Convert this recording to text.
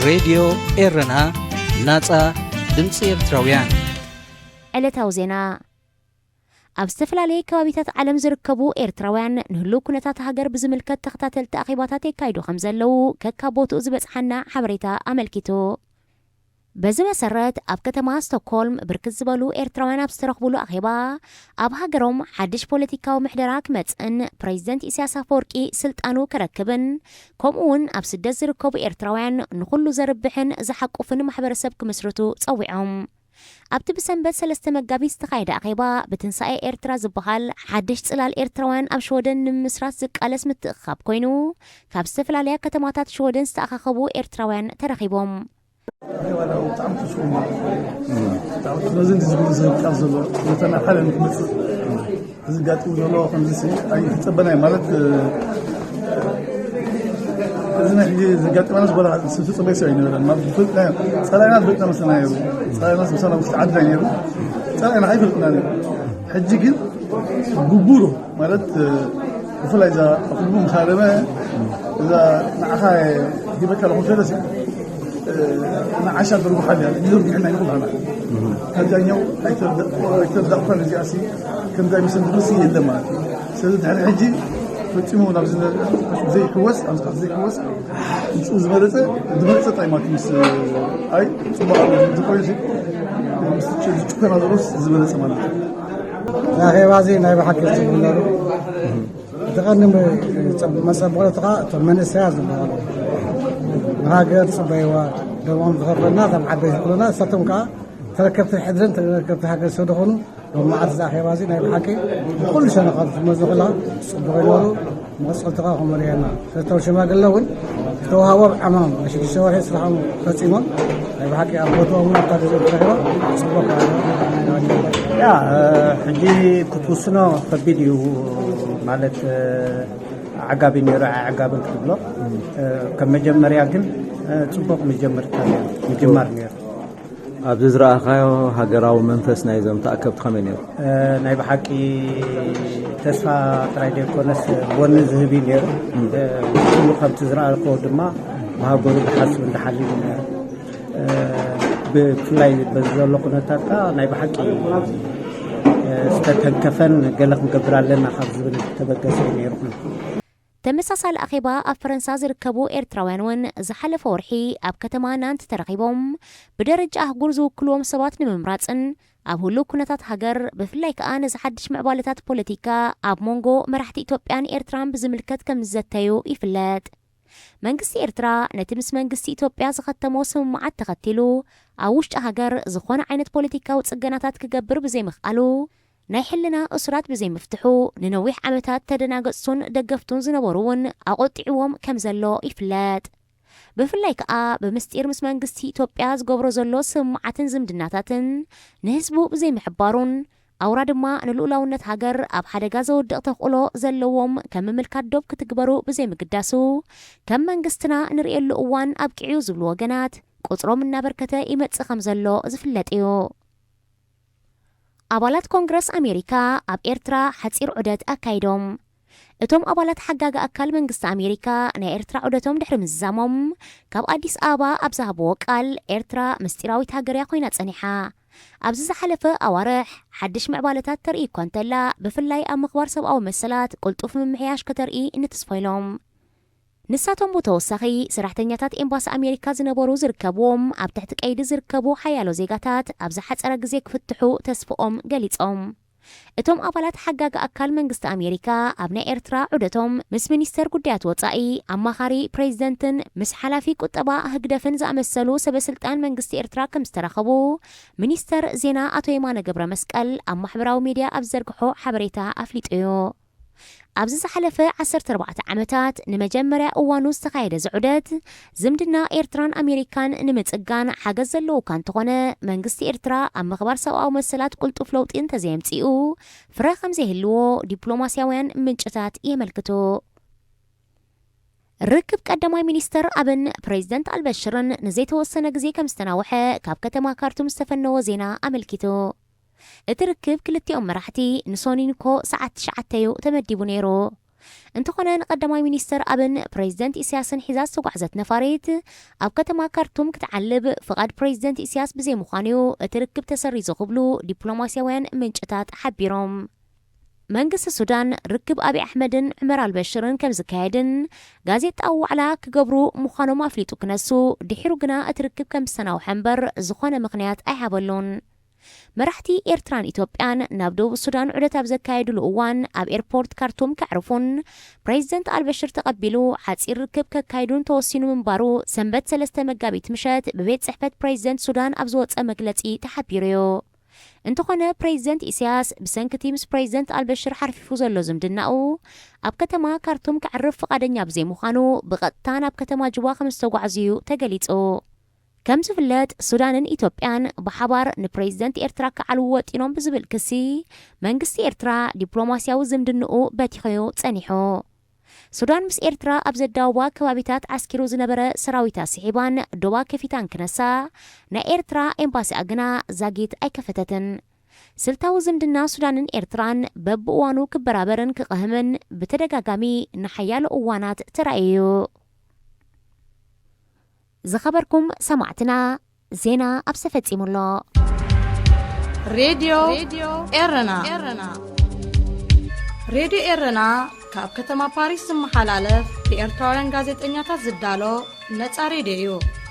ሬድዮ ኤረና፣ ናጻ ድምጺ ኤርትራውያን። ዕለታዊ ዜና። ኣብ ዝተፈላለየ ከባቢታት ዓለም ዝርከቡ ኤርትራውያን ንህሉው ኩነታት ሃገር ብዝምልከት ተኸታተልቲ ኣኼባታት የካይዱ ከም ዘለዉ ከካብ ቦትኡ ዝበጽሓና ሓበሬታ ኣመልኪቱ። በዚ መሰረት፣ ኣብ ከተማ ስቶክሆልም ብርክት ዝበሉ ኤርትራውያን ኣብ ዝተረኽቡሉ ኣኼባ፣ ኣብ ሃገሮም ሓድሽ ፖለቲካዊ ምሕደራ ክመጽእን ፕሬዚደንት ኢሳያስ ኣፈወርቂ ስልጣኑ ክረክብን፣ ከምኡ እውን ኣብ ስደት ዝርከቡ ኤርትራውያን ንኹሉ ዘርብሕን ዝሓቁፍን ማሕበረሰብ ክምስርቱ ጸዊዖም። ኣብቲ ብሰንበት ሰለስተ መጋቢት ዝተኻየደ ኣኼባ፣ ብትንሳኤ ኤርትራ ዝበሃል ሓድሽ ጽላል ኤርትራውያን ኣብ ሽወደን ንምምስራት ዝቃለስ ምትእኽኻብ ኮይኑ፣ ካብ ዝተፈላለያ ከተማታት ሽወደን ዝተኣኻኸቡ ኤርትራውያን ተረኺቦም። ዋላ ብጣዕሚ ተስፉ ማለት እዩ። ብጣዕሚ ነዚ እንዲ ዝብሉ ዝህብ ቃል ዘሎ፣ ነተና ሓደ ንክመጽእ፣ እዚ ጋጢሙ ዘሎ ከምዚ ሲ ኣይተጸበናይ ማለት፣ እዚ ናይ ሕጂ ዘጋጠመና ዝጎላ ዝተጸበይ ሰብ ኣይነበረን። ማለት ዝፈልጥና፣ ጸላኢና ዝፈልጥና መስለና ነይሩ። ጸላኢና ምሳና ውሽጢ ዓድና ነይሩ። ጸላኢና ኣይፈልጥና ነይሩ። ሕጂ ግን ግቡሩ ማለት፣ ብፍላይ እዛ ኣፍልቡ ምስ ሃረመ፣ እዛ ንዓኻ ሂበካ ኣለኹ ሰለሲ፣ ንዓሻ ዝርጉሓ እያ፣ ዝርጉሕና ይኹን ሃላ። ካብዛኛው ኣይተርዳእኳን እዚኣ ሲ፣ ከምዛ ይመስል ዝብልሲ የለ ማለት እዩ። ስለዚ ድሕሪ ሕጂ ፈጺሙ ናብ ዝነ-፣ ዘይሕወስ፣ ኣብ ዝሓፍ ዘይሕወስ፣ ምስኡ ዝበለጸ፣ ዝበለጸ ታይ ማለት ምስ፣ ኣይ፣ ጽቡቕ ኣሎ ዝብል ኮይኑ ሲ፣ ምስ ዝጭ-፣ ዝጭኮና ዘሎስ ዝበለጸ ማለት እዩ። እዛ ኣኼባ እዚ ናይ ብሓቂ ጽቡቕ ነይሩ። እቲ ቀንዲ መ-፣ መጸ-፣ መጸበቕቲ ኸዓ እቶም መንእሰያት ዝበሃሉ ንሃገር ጽበይዋ፣ ደሞም ዝኸፈልና እቶም ዓበይቲ ኩሉና፣ ንሳቶም ከኣ ተረከብቲ ሕድርን ተረከብቲ ሃገር ስለ ዝኾኑ፣ ሎሚ መዓልቲ እዚ ኣኼባ እዚ ናይ ብሓቂ ብኹሉ ሸነኻት ዝመዘኹላ ጽቡቕ ይነበሩ። መቐጸልቲ ኸኣ ከምኡ ርኤና። ክልተ ሽማግለ እውን ዝተዋህቦም ዕማም ናይ ሽዱሽተ ወርሒ ስራሖም ፈጺሞም፣ ናይ ብሓቂ ኣብ ቦትኦም እውን ኣብታ ግዜ ተረኺቦም ጽቡቕ። ያ፣ ሕጂ ክትውስኖ ከቢድ እዩ። ማለት፣ ኣዕጋቢ ነይሩ፣ ኣዕጋብን ክትብሎ፣ ከም መጀመርያ ግን፣ ጽቡቕ መጀመርታ ነይሩ፣ ምጅማር ነይሩ። ኣብዚ ዝረኣኻዮ ሃገራዊ መንፈስ ናይዞም ተኣከብቲ ከመይ ነይሩ? እ፣ ናይ ብሓቂ ተስፋ ጥራይ ዘይኮነስ፣ ጎኒ ዝህብ እዩ ነይሩ። እ፣ ኩሉ ከምቲ ዝረኣኽዎ ድማ ብሃገሩ ዝሓስብን ዝሓልምን ነይሩ። እ፣ ብፍላይ በዚ ዘሎ ኩነታት ከኣ ናይ ብሓቂ፣ እ፣ ዝተተንከፈን ገለ ክንገብር ኣለና ካብ ዝብል ዝተበገሰ እዩ ነይሩ ኩሉ። ተመሳሳሊ ኣኼባ ኣብ ፈረንሳ ዝርከቡ ኤርትራውያን እውን ዝሓለፈ ወርሒ ኣብ ከተማ ናንት ተረኺቦም፣ ብደረጃ ኣህጉር ዝውክልዎም ሰባት ንምምራጽን ኣብ ህሉው ኩነታት ሃገር፣ ብፍላይ ከኣ ነዚ ሓድሽ ምዕባለታት ፖለቲካ ኣብ መንጎ መራሕቲ ኢትዮጵያን ኤርትራን ብዝምልከት ከም ዝዘተዩ ይፍለጥ። መንግስቲ ኤርትራ ነቲ ምስ መንግስቲ ኢትዮጵያ ዝኸተሞ ስምምዓት ተኸቲሉ፣ ኣብ ውሽጢ ሃገር ዝኾነ ዓይነት ፖለቲካዊ ጽገናታት ክገብር ብዘይምኽኣሉ፣ ናይ ሕልና እሱራት ብዘይምፍትሑ፣ ንነዊሕ ዓመታት ተደናገጽቱን ደገፍቱን ዝነበሩ እውን ኣቖጢዕዎም ከም ዘሎ ይፍለጥ። ብፍላይ ከኣ ብምስጢር ምስ መንግስቲ ኢትዮጵያ ዝገብሮ ዘሎ ስምምዓትን ዝምድናታትን ንህዝቡ ብዘይምሕባሩን፣ ኣውራ ድማ ንልኡላውነት ሃገር ኣብ ሓደጋ ዘውድቕ ተኽእሎ ዘለዎም ከም ምምልካት ዶብ ክትግበሩ ብዘይምግዳሱ፣ ከም መንግስትና ንርእየሉ እዋን ኣብቂዑ ዝብሉ ወገናት ቁጽሮም እናበርከተ ይመጽእ ከም ዘሎ ዝፍለጥ እዩ። ኣባላት ኮንግረስ ኣሜሪካ ኣብ ኤርትራ ሓጺር ዑደት ኣካይዶም። እቶም ኣባላት ሓጋጊ ኣካል መንግስቲ ኣሜሪካ ናይ ኤርትራ ዑደቶም ድሕሪ ምዝዛሞም፣ ካብ ኣዲስ ኣበባ ኣብ ዝሃብዎ ቃል፣ ኤርትራ ምስጢራዊት ሃገር እያ ኮይና ጸኒሓ። ኣብዚ ዝሓለፈ ኣዋርሕ ሓድሽ ምዕባለታት ተርኢ እኳ እንተላ፣ ብፍላይ ኣብ ምኽባር ሰብኣዊ መሰላት ቅልጡፍ ምምሕያሽ ከተርኢ ንትስፎ ኢሎም። ንሳቶም ብተወሳኺ፣ ሰራሕተኛታት ኤምባሲ ኣሜሪካ ዝነበሩ ዝርከብዎም፣ ኣብ ትሕቲ ቀይዲ ዝርከቡ ሓያሎ ዜጋታት ኣብ ዝሓጸረ ግዜ ክፍትሑ ተስፍኦም ገሊጾም። እቶም ኣባላት ሓጋጊ ኣካል መንግስቲ ኣሜሪካ ኣብ ናይ ኤርትራ ዑደቶም ምስ ሚኒስተር ጉዳያት ወጻኢ፣ ኣማኻሪ ፕሬዚደንትን ምስ ሓላፊ ቁጠባ ህግደፍን ዝኣመሰሉ ሰበ ስልጣን መንግስቲ ኤርትራ ከም ዝተራኸቡ ሚኒስተር ዜና ኣቶ የማነ ገብረ መስቀል ኣብ ማሕበራዊ ሚድያ ኣብ ዝዘርግሖ ሓበሬታ ኣፍሊጡ እዩ። ኣብዚ ዝሓለፈ ዓሰርተ ኣርባዕተ ዓመታት ንመጀመርያ እዋኑ ዝተኻየደ እዚ ዑደት፣ ዝምድና ኤርትራን ኣሜሪካን ንምጽጋን ሓገዝ ዘለዎ እኳ እንተኾነ፣ መንግስቲ ኤርትራ ኣብ ምኽባር ሰብኣዊ መሰላት ቅልጡፍ ለውጢ እንተዘየምጺኡ፣ ፍረ ከም ዘይህልዎ ዲፕሎማስያውያን ምንጭታት የመልክቱ። ርክብ ቀዳማይ ሚኒስተር ኣብን ፕሬዚደንት ኣልበሽርን ንዘይተወሰነ ግዜ ከም ዝተናውሐ ካብ ከተማ ካርቱም ዝተፈነወ ዜና ኣመልኪቱ። እቲ ርክብ ክልቲኦም መራሕቲ ንሶኒንኮ ሰዓት ትሽዓተ እዩ ተመዲቡ ነይሩ። እንተኾነ ንቀዳማይ ሚኒስተር ኣብን ፕሬዚደንት ኢሳያስን ሒዛ ዝተጓዕዘት ነፋሪት ኣብ ከተማ ካርቱም ክትዓልብ ፍቓድ ፕሬዚደንት ኢሳያስ ብዘይምዃኑ'ዩ እቲ ርክብ ተሰሪዙ ክብሉ ዲፕሎማስያውያን ምንጭታት ሓቢሮም። መንግስቲ ሱዳን ርክብ ኣብይ ኣሕመድን ዑመር ኣልበሽርን ከም ዝካየድን ጋዜጣዊ ዋዕላ ክገብሩ ምዃኖም ኣፍሊጡ ክነሱ፣ ድሒሩ ግና እቲ ርክብ ከም ዝተናውሐ እምበር ዝኾነ ምኽንያት ኣይሃበሉን። መራሕቲ ኤርትራን ኢትዮጵያን ናብ ደቡብ ሱዳን ዑደት ኣብ ዘካየድሉ እዋን ኣብ ኤርፖርት ካርቱም ከዕርፉን ፕሬዚደንት ኣልበሽር ተቐቢሉ ሓጺር ርክብ ከካይዱን ተወሲኑ ምንባሩ ሰንበት ሰለስተ መጋቢት ምሸት ብቤት ጽሕፈት ፕሬዚደንት ሱዳን ኣብ ዝወጸ መግለጺ ተሓቢሩ'ዩ። እንተኾነ ፕሬዚደንት ኢሳያስ ብሰንክቲ ምስ ፕሬዚደንት ኣልበሽር ሓርፊፉ ዘሎ ዝምድናኡ ኣብ ከተማ ካርቱም ከዕርፍ ፍቓደኛ ብዘይምዃኑ ብቐጥታ ናብ ከተማ ጁባ ከም ዝተጓዕዙ'ዩ ተገሊጹ። ከም ዝፍለጥ ሱዳንን ኢትዮጵያን ብሓባር ንፕሬዚደንት ኤርትራ ክዓልዉ ወጢኖም ብዝብል ክሲ መንግስቲ ኤርትራ ዲፕሎማስያዊ ዝምድንኡ በቲኹ'ዩ ጸኒሑ። ሱዳን ምስ ኤርትራ ኣብ ዘዳውባ ከባቢታት ዓስኪሩ ዝነበረ ሰራዊታ ስሒባን ዶባ ከፊታን ክነሳ፣ ናይ ኤርትራ ኤምባሲኣ ግና ዛጊት ኣይከፈተትን። ስልታዊ ዝምድና ሱዳንን ኤርትራን በብእዋኑ ክበራበርን ክቕህምን ብተደጋጋሚ ንሓያሎ እዋናት ተራእዩ። ዝኸበርኩም ሰማዕትና፣ ዜና ኣብሰ ፈጺሙ ኣሎ። ሬድዮ ኤረና። ሬድዮ ኤረና ካብ ከተማ ፓሪስ ዝመሓላለፍ ብኤርትራውያን ጋዜጠኛታት ዝዳሎ ነጻ ሬድዮ እዩ።